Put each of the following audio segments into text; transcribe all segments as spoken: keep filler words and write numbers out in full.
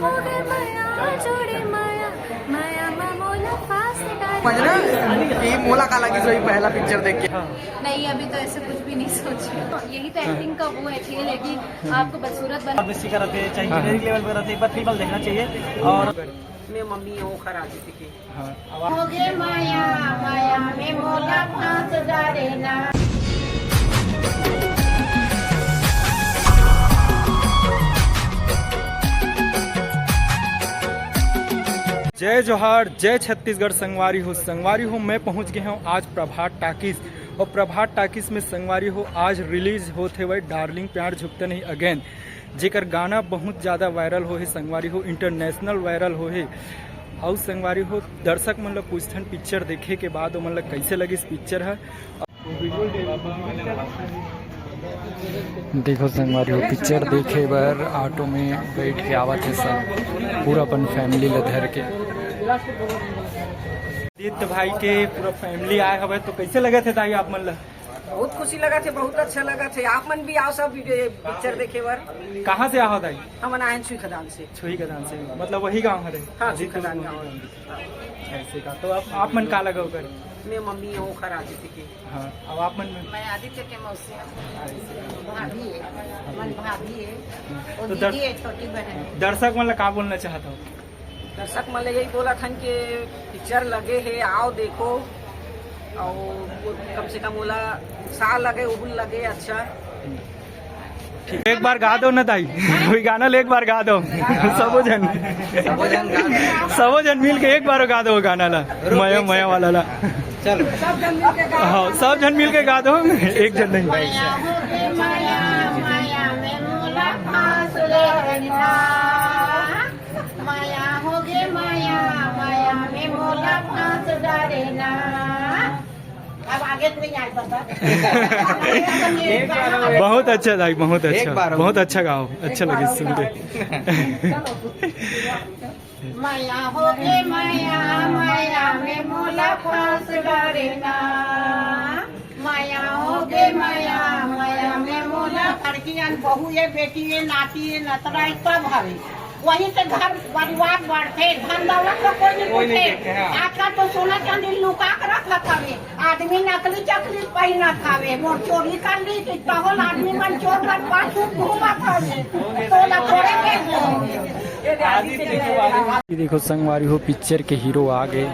माया, जोड़े माया, माया मा मोला फांस डारे। समझ रहे हैं? कि मोला का लगी सोई पहला पिक्चर देख के। नहीं, अभी तो ऐसे कुछ भी नहीं सोची। यही तो एक्टिंग का वो है, खेल है कि आपको बदसूरत बना। आप बेसी करते हैं, चाहे इंजीनियरिंग लेवल पर रहते हैं, एक बार फिल्म देखना चाहिए। और मैं मम्मी हूँ खराब की। हाँ, आवाज। होगे माया, माया में मोला फांस डारे ना। जय जोहार, जय छत्तीसगढ़ संगवारी हो। संगवारी हो, मैं पहुंच गए हूँ आज प्रभात टाकीज। और प्रभात टाकीज में संगवारी हो, आज रिलीज होत हे वही डार्लिंग प्यार झुकता नहीं अगेन, जेकर गाना बहुत ज़्यादा वायरल हो हे संगवारी हो, इंटरनेशनल वायरल हो हे। अउ संगवारी हो, दर्शक मन ल पूछथन पिक्चर देखे के बाद ओमन ल कैसे लगिस पिक्चर ह। देखो संगवारी हो, पिक्चर देखे बर ऑटो में बैठ के आवत हे सब, पूरा अपन फैमिली ल धर के। आदित्य भाई के पूरा फैमिली आए हवे, तो कैसे लगत हे दाई आप मन ल? बहुत खुशी लगा थे, बहुत अच्छा लगा थे। आप मन भी आओ सब पिक्चर देखे बर। कहाँ से आओ दाई? हम आए हैं छुई खदान से। छुई खदान से, मतलब वही गांव हरे? हाँ, छुई खदान गांव है। ऐसे का, तो आप, आप मन का लगा ओकर? मैं मम्मी हूँ, ओखर आदित्य के। हाँ, अब आप मन में? मैं आदित्य के मौसी हूँ। भाभी है, मन भाभी है। वो तो दीदी दर-, है, छोटी बहन है। दर्शक मन ला का बोलना चाहता हूँ? दर्शक मन ले यही बोलत हन कि पिक्चर लगे हे, आओ देखो, अउ कम से कम ओला उत्साह लगे, उहुल लगे। अच्छा, ठीक, एक बार गा दो ना दाई, कोई गाना ले एक बार गा दो। सबो झन, सबो झन मिल के एक बार गा दो गाना ला, मया मया वाला ला। चलो, हाँ, सब झन मिल के गा दो, एक झन नहीं। माया होगे माया, माया में मोला फांस डारे ना। माया होगे माया, माया में मोला फांस डारे ना। अब आगे कोई याद बता। बहुत अच्छा दाई, बहुत अच्छा, बहुत अच्छा गाओ, अच्छा लगे सुन के। माया होगे माया, माया में मोला फांस डारे ना। माया होगे माया, माया में मोला। लड़की अन बहू ये, बेटी ये, नाती ये, नतरा ये, सब हवे। वही से घर परिवार बढ़थे, धन दौलत तो कोई नहीं पूछे। आजकल तो सोना चांदी लुका के रखत हवे, आदमी नकली चकली पहिनत हवे। मोर चोरी कर ली कि तहल आदमी मन चोर मन पाछू घूमत हवे। तोला थोड़े के ये देखो संगवारी हो, पिक्चर के हीरो आ गए।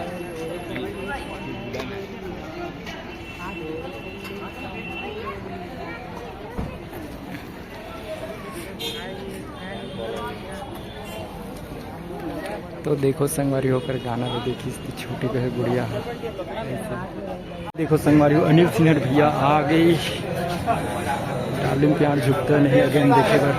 तो देखो संगवारी हो, ओकर गाना ल देखिस त छोटी बहू गुड़िया ह। देखो संगवारी हो, अनिल सिंह भैया आ गए डार्लिंग प्यार झुकता नहीं अगेन देखे बर।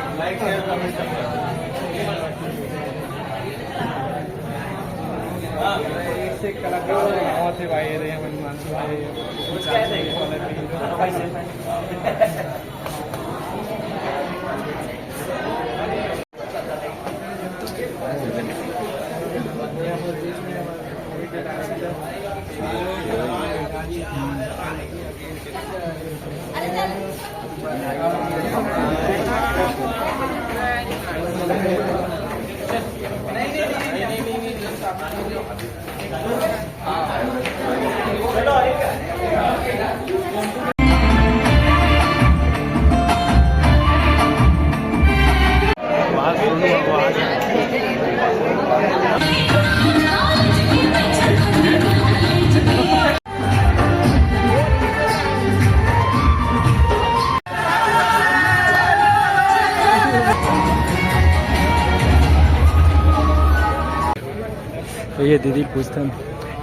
तो ये दीदी पूछथन,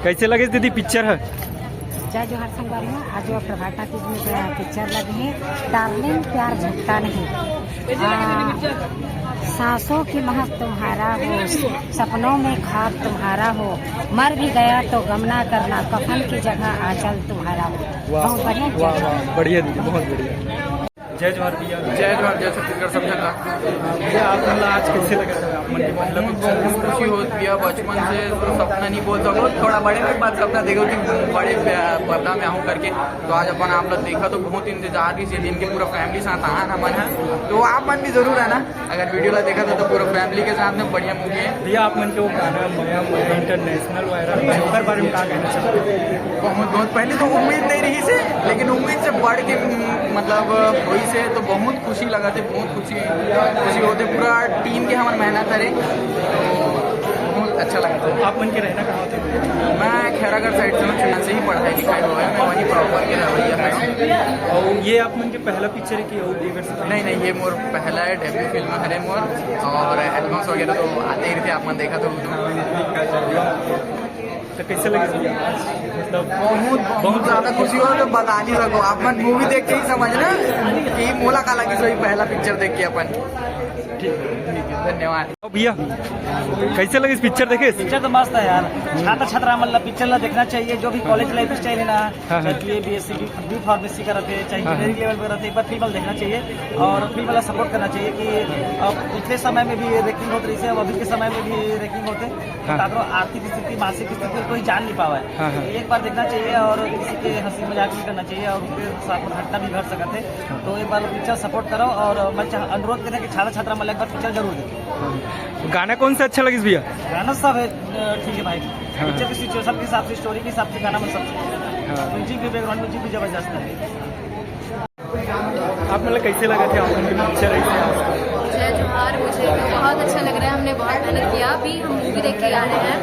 कैसे लगे दीदी पिक्चर ह? जय जोहार संगवारी हो, आज वो प्रभात टाकीज में जो पिक्चर लगे है डार्लिंग प्यार झुकता नहीं। आ, सांसों की महक तुम्हारा हो, सपनों में ख्वाब तुम्हारा हो, मर भी गया तो गम ना करना, कफन की जगह आंचल तुम्हारा हो। वाह, बहुत बढ़िया वाह, पिक्चर। वाह, बढ़िया दीदी, बहुत बढ़िया। जय जोहार भैया। जय जोहार, जय छत्तीसगढ़, सब झन ला। भैया, आप मन ला आज कैसे लगा? बहुत खुशी होत भैया, बचपन से तो सपना नहीं बोल सको, थोड़ा बड़े होने के बाद सपना देखो कि बड़े प-, पर्दा में आऊँ करके। तो आज अपन आप लोग देखा तो बहुत इंतजार रहिस ये दिन के, पूरा फैमिली साथ आना मन है। तो आप मन भी जरूर आना, अगर वीडियो ला देखा था तो पूरा फैमिली के साथ में बढ़िया मूवी है। भैया, आप मन के वो गाना मया मया इंटरनेशनल वायरल है, ओकर बारे में का कहना चाहते हैं? बहुत बहुत पहले तो उम्मीद नहीं रहिस हे, लेकिन उम्मीद से बढ़ के, म-, मतलब वही से तो बहुत खुशी लगा थे, बहुत खुशी खुशी होते, पूरा टीम के हमर मेहनत हरे, तो बहुत अच्छा लगा था। आप मन के रहना कहाँ होते? मैं खैरागढ़ साइड से हूँ, यहाँ से ही पढ़ाई लिखाई हुआ है, मैं वहीं प्रॉपर के रहवैया हूँ। और ये आप मन के पहला पिक्चर है कि और भी अगर से? नहीं नहीं, ये मोर पहला है, डेब्यू फिल्म हरे मोर, और एल्बम्स वगैरह तो आते ही रहते, आप मन देखा तो। तो कैसे लगे भैया? मतलब बहुत बहुत ज्यादा खुशी हो तो बता नहीं सको, आप मन मूवी देख के ही समझना कि मोला का लगी सही पहला पिक्चर देख के अपन। ठीक है, ठीक है, धन्यवाद। अब भैया, कैसे लगे इस पिक्चर देखे? पिक्चर तो मस्त है यार, छात्र छात्रा मतलब पिक्चर ला देखना चाहिए, जो भी कॉलेज लाइफ स्टाइल है ना, हाँ, हाँ। चाहे बीए, बीएससी, बी फार्मेसी का रहते, चाहे हाँ, हाँ। इंजीनियरिंग लेवल पर रहते, एक बार फिल्म वाला देखना चाहिए और फिल्म वाला सपोर्ट करना चाहिए कि अब पिछले समय में भी रैगिंग होत रहिस हे, अब अभी के समय में भी रैगिंग होते, हाँ। ताकि आर्थिक स्थिति, मानसिक स्थिति कोई जान नहीं पावा है। हाँ, हाँ। एक बार देखना चाहिए और किसी के हंसी मजाक नहीं करना चाहिए और उनके साथ में घटना भी घट सकत है। तो एक बार पिक्चर सपोर्ट करो और मैं चाह-, अनुरोध करें कि छात्र छात्रा मतलब एक बार पिक्चर जरूर देखें। गाना कौन सा अच्छा लगिस भैया? गाना सब है, अ, ठीक है भाई। हाँ। पिक्चर की सिचुएशन के हिसाब से, स्टोरी के हिसाब से गाना मतलब हाँ। म्यूजिक भी, बैकग्राउंड म्यूजिक भी जबरदस्त है। आप मतलब कैसे लगा थे आप लोग की पिक्चर ऐसे? जय जोहार, मुझे तो बहुत अच्छा लग रहा है, हमने बहुत मेहनत किया, अभी हम मूवी देख के आ रहे हैं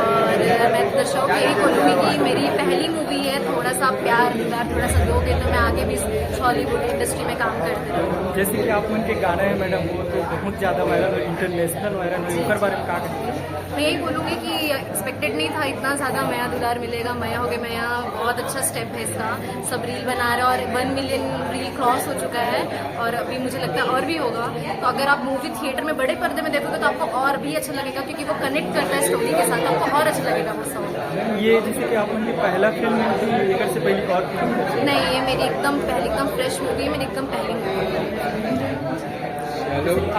और मैं दर्शकों को यही बोलूँगी कि मेरी पहली मूवी है, थोड़ा सा प्यार दुलार थोड़ा सा दोगे तो मैं आगे भी इस हॉलीवुड इंडस्ट्री में काम करती रहूँ। जैसे कि आप उनके गाना है मैडम, वो तो बहुत ज़्यादा वायरल है, इंटरनेशनल वायरल है, ओकर बारे में का कहेंगे? मैं यही बोलूँगी कि एक्सपेक्टेड नहीं था इतना ज़्यादा मया दुलार मिलेगा। मया हो गया मया, बहुत अच्छा स्टेप है इसका। सब रील बना रहे हैं और वन मिलियन रील क्रॉस हो चुका है और अभी मुझे लगता है और भी होगा। तो अगर आप मूवी थिएटर में बड़े पर्दे में देखोगे तो आपको और भी अच्छा लगेगा, क्योंकि वो कनेक्ट करता है स्टोरी के साथ, आपको और अच्छा लगेगा वो सॉन्ग। ये जैसे कि आप उनकी पहला फिल्म है कि एकर से पहले और फिल्म? नहीं, ये मेरी एकदम पहली, एकदम फ्रेश मूवी है, मेरी एकदम पहली मूवी।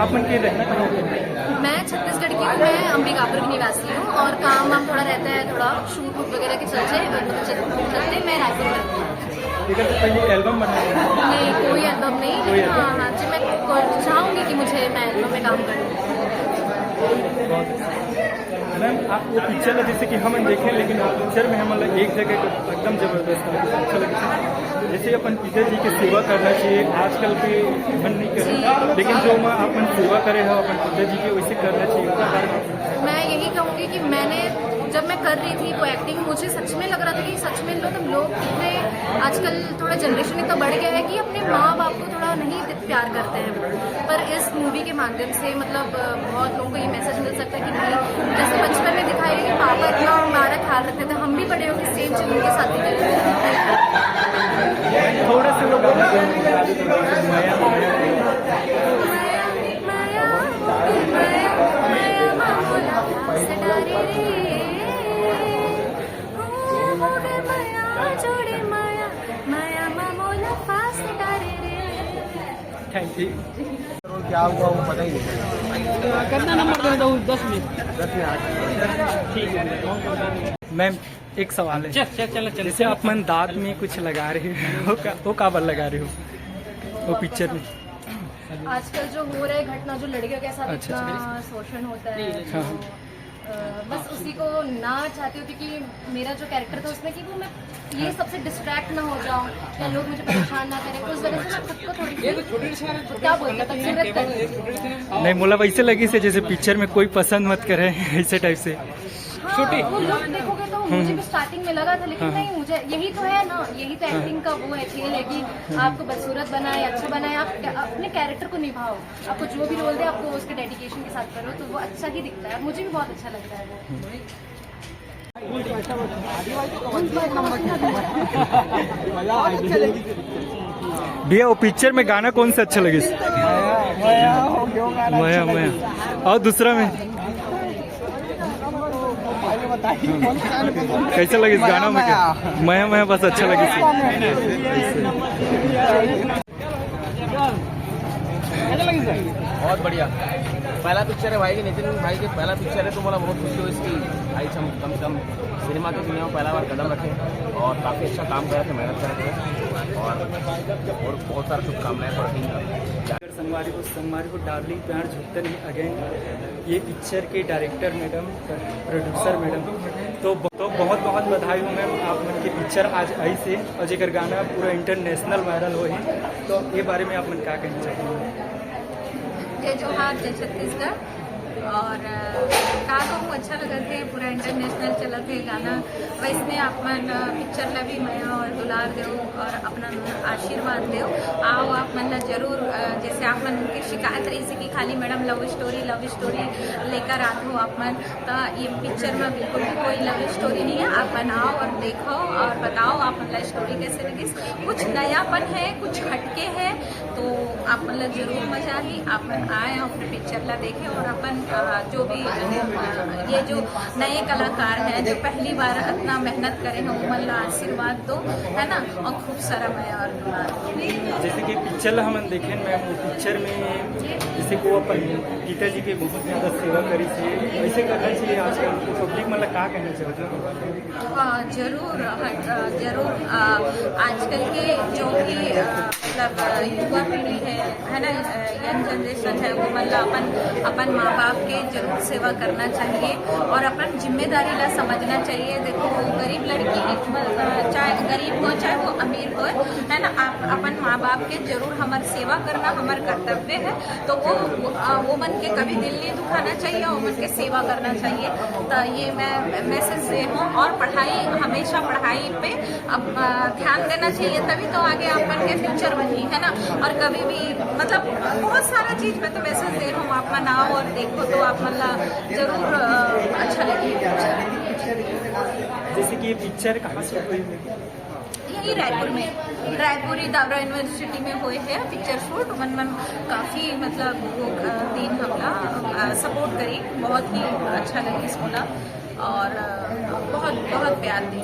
आप मन के रहना कहाँ होते हैं? मैं छत्तीसगढ़ की हूँ, मैं अंबिकापुर की निवासी हूँ और काम वाम थोड़ा रहता है, थोड़ा शूट वूट वगैरह के चलते, मतलब चल-, चलते मैं रायपुर में रहती हूँ। एकर से पहले एल्बम बनाए हैं? नहीं, कोई एल्बम नहीं, कोई लेकिन एल्बम हाँ, हाँ, जी, मैं को-, चाहूँगी कि मुझे, मैं एल्बम में काम करूँ। मैम, आप वो पिक्चर ला जैसे कि हम देखे, लेकिन वो पिक्चर में हम लोग एक जगह को एकदम जबरदस्त लगे, अच्छा लगे। जैसे अपन पिता जी की सेवा करना चाहिए, आजकल के मन नहीं करे, लेकिन जो मैं अपन सेवा करे हो अपन पिता जी के, वैसे करना चाहिए। मैं यही कहूँगी कि मैंने, जब मैं कर रही थी वो एक्टिंग, मुझे सच में लग रहा था कि सच में, मतलब, लोग कितने, आजकल थोड़ा जनरेशन इतना बढ़ गया है कि अपने माँ बाप को थोड़ा नहीं प्यार करते हैं वो। पर इस मूवी के माध्यम से, मतलब, बहुत लोगों को ये मैसेज मिल सकता है कि नहीं, जैसे बचपन में दिखाई है कि पापा इतना मारा खा रहे थे, हम भी बड़े होकर सेम चीज उनके साथ ही करेंगे। थोड़ा सा वो बोलो। Thank you. क्या हुआ वो पता ही नहीं चला। कितना नंबर दे दो? दस में। दस में आठ। ठीक है। मैम, एक सवाल है। चल, चल, चल, चल। जैसे आप मन दांत में कुछ लगा रहे हो, वो का, वो काबर लगा रहे हो वो पिक्चर में? आजकल जो हो रहा है घटना, जो लड़कियों के साथ अच्छा। इतना शोषण होता है, हाँ, हाँ। अ, बस उसी को ना चाहती हूँ, क्योंकि मेरा जो कैरेक्टर था उसमें कि वो मैं ये सबसे डिस्ट्रैक्ट ना हो जाऊँ या लोग मुझे परेशान ना करें, उस वजह से मैं खुद को थोड़ी सी, क्या बोलते हैं, खूबसूरत कर दी। नहीं, मोला वैसे लगी से जैसे पिक्चर में कोई पसंद मत करे, ऐसे टाइप से। हाँ, वो लुक देखोगे तो मुझे भी स्टार्टिंग में लगा था, लेकिन नहीं, मुझे यही तो है ना, यही तो एक्टिंग का वो है, खेल है कि आपको बदसूरत बनाए, अच्छा बनाए, आप अपने कैरेक्टर को निभाओ। आपको जो भी रोल दे, आपको उसके डेडिकेशन के साथ करो, तो वो अच्छा ही दिखता है। मुझे भी बहुत अच्छा लगता है वो। भैया, वो पिक्चर में गाना कौन सा अच्छा लगे? मया, मया। और दूसरा में कैसा लगे इस गाना में? क्या मया, मया बस अच्छा लगे। बहुत बढ़िया। पहला पिक्चर है भाई के, नितिन भाई के पहला पिक्चर है, तो मोला बहुत खुशी होइस कि भाई हम कम से कम सिनेमा के दुनिया में पहला बार कदम रखे और काफ़ी अच्छा काम करे थे, मेहनत करे थे और, और बहुत सारा शुभकामनाएं पड़ती हैं। संगवारी को, संगवारी को डार्लिंग प्यार झुकता नहीं अगेन, ये पिक्चर के डायरेक्टर मैडम, प्रोड्यूसर मैडम, तो, तो बहुत बहुत बधाई हो मैम, आप मन के पिक्चर आज आइस हे और जेकर गाना पूरा इंटरनेशनल वायरल होए हे, तो ये बारे में आप मन का कहना चाहेंगे? जय जोहार, जय छत्तीसगढ़। और, अ, का कहूँ, अच्छा लगत हे, पूरा इंटरनेशनल चलत हे गाना। वैसने आप मन, अ, पिक्चर ला भी मया और दुलार देव और अपना आशीर्वाद देव। आओ, आप मन ला जरूर, अ, जैसे आप मन के शिकायत रहिस हे कि खाली मैडम लव स्टोरी, लव स्टोरी लेकर आत हो आप मन, तो ये पिक्चर में बिल्कुल भी कोई लव स्टोरी नहीं है। आप मन आओ और देखो और बताओ आप मन ला स्टोरी कैसे लगिस। कुछ नयापन है, कुछ हटके है, तो आप मन ला जरूर मजा आही। आप मन आए और अपने पिक्चर ला देखे और अपन, अ, जो भी, अ, ये जो नए कलाकार हैं जो पहली बार इतना मेहनत करे हैं, वो मन ला आशीर्वाद दो, है ना, और खूब सारा मया और दुलार दो। जैसे कि पिक्चर ला हमन देखे, मैं वो पिक्चर में जैसे को अपन पिताजी के बहुत ज्यादा सेवा करिस हे, वैसे करना चाहिए आजकल पब्लिक, मतलब का कहना चाहिए? हाँ, जरूर, हाँ, अ, जरूर, अ, आजकल के जो भी, अ, मतलब, अ, युवा पीढ़ी है, है ना, अ, यंग जनरेशन है, वो मतलब अपन, अपन माँ बाप के जरूर सेवा करना चाहिए और अपन जिम्मेदारी ला समझना चाहिए। देखो, वो गरीब लड़की, मतलब, चाहे गरीब हो, चाहे वो अमीर हो, है ना, आप अपन माँ बाप के जरूर हमर सेवा करना हमर कर्तव्य है। तो वो, अ, वो मन के कभी दिल नहीं दुखाना चाहिए, वो मन के सेवा करना चाहिए। तो ये मैं मैसेज दे हूँ। और पढ़ाई, हमेशा पढ़ाई पे अब, अ, ध्यान देना चाहिए, तभी तो आगे आप मन के फ्यूचर बनी, है ना। और कभी भी, मतलब, बहुत सारा चीज में तो मैसेज दे रहा हूँ, आप मन आओ और देखो तो आप मन ला जरूर, अ, अच्छा लगे। जैसे कि ये पिक्चर कहाँ से हुई? यही रायपुर में, रायपुरी दावरा यूनिवर्सिटी में होए हे पिक्चर शूट। मन मन काफ़ी, मतलब, वो, अ, दिन हमला, अ, सपोर्ट करी, बहुत ही अच्छा लगिस मोला और, अ, बहुत बहुत प्यार दिन।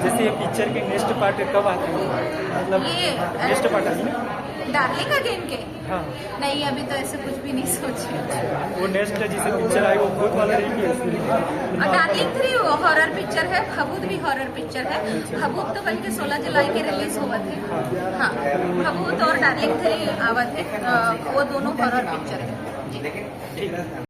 जैसे ये पिक्चर के नेक्स्ट पार्ट कब आते हैं, मतलब ये, अ, नेक्स्ट पार्ट आते हैं? डार्लिंग अगेन के? हाँ। नहीं, अभी तो ऐसे कुछ भी नहीं सोचे। वो नेक्स्ट जैसे पिक्चर आए, वो भूत वाला रहेगी? और डार्लिंग थ्री वो हॉरर पिक्चर है, भभूत भी हॉरर पिक्चर है। भभूत तो बल्कि सोलह जुलाई के रिलीज होवत हे। हाँ, भभूत और डार्लिंग थ्री आवत हे, अ, वो दोनों हॉरर पिक्चर है। जी।